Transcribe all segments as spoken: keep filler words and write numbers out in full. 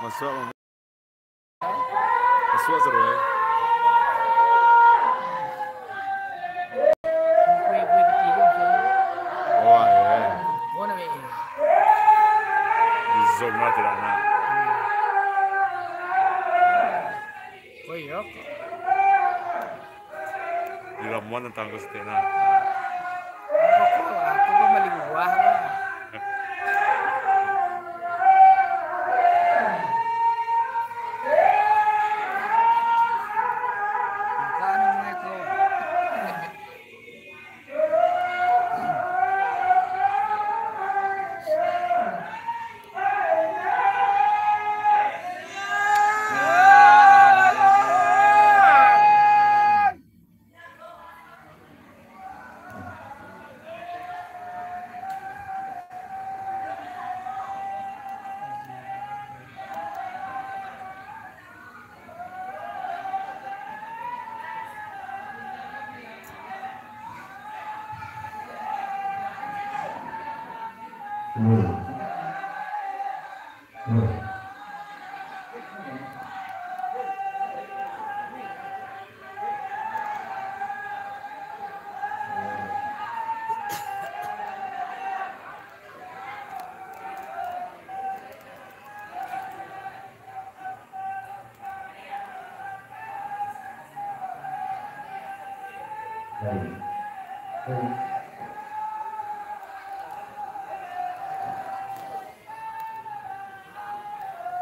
Masuak, Mam. Masuak seru, eh. Kue-kue kecil tu, misalnya. Oh, iya. Mana, Mek? Di zoom lah, tidak nak. Oh, iya. Di lamuan tantang ko saketek nah. Aku, aku pambali buah lah. Bukan, Mek, ko.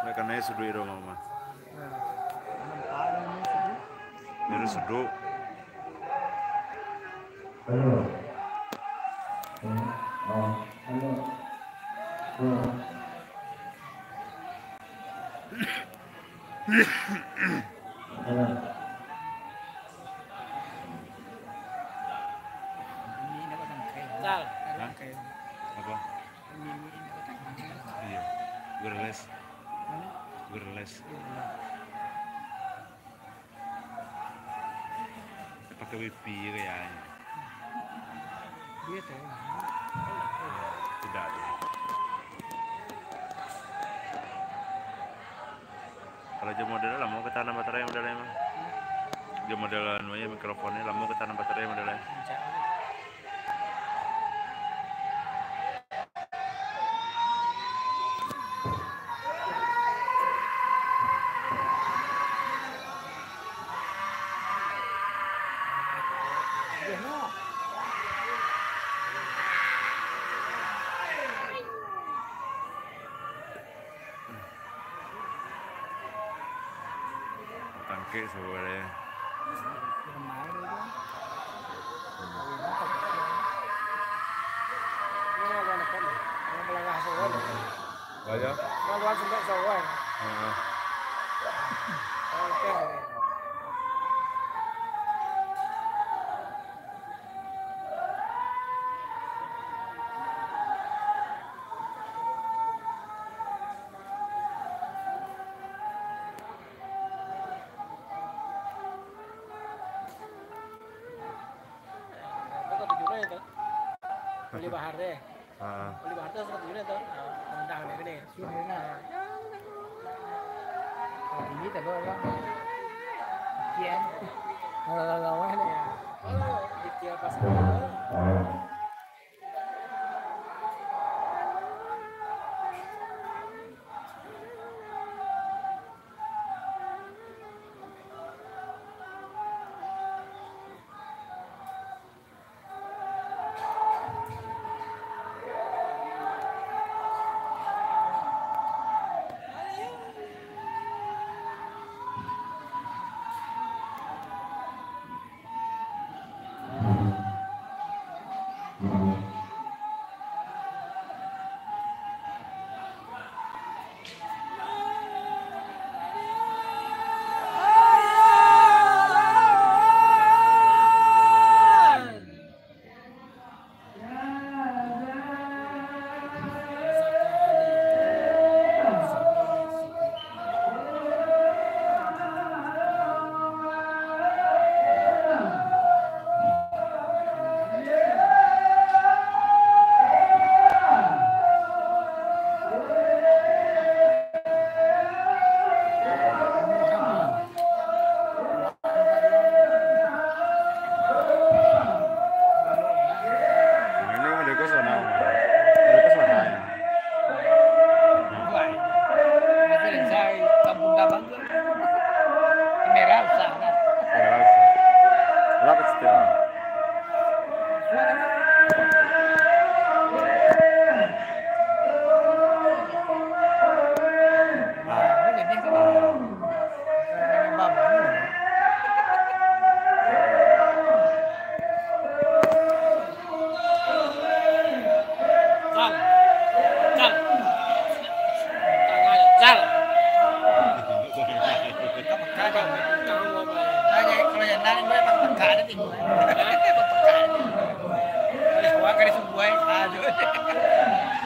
Nak kanai suduik do, Mama. Jadi suduik. Sal. Hah? Apa? Iya. Wireless. Mana? Wireless. Iya, iya. Pakai wifi je kayaknya. Dia tahu. Tidak ada. Kalau jo model lamo ka tahan baterai model mah. Jo model anu ya, mikrofonnyo lamo ka tahan baterai model. Tangkek sabuah deh. Banyak. Heeh. Boli bahar deh. Heeh. Boli bahar tu satu unit tu. Rendah ni, ni. Ini tak bawa. Kian. Kalau lawan ni. Di tiap pas.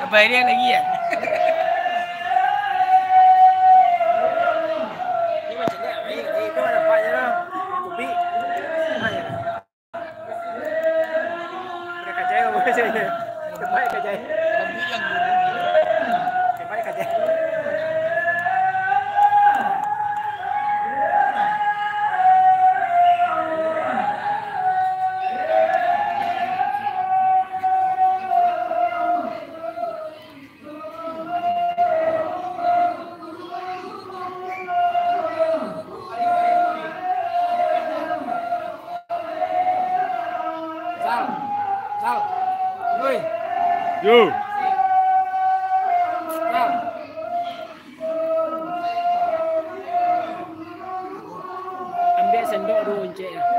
Bayar lagi ya? Ini macam ni, ini, ini, itu ada apa aja lah. Kopi. Apa aja lah. Pakai kacai, apa aja. Terbaik kacai. Terbaik kacai. Sal. Sal. Woi. Yo. Sal. Ambiak sendok dulu, Encik.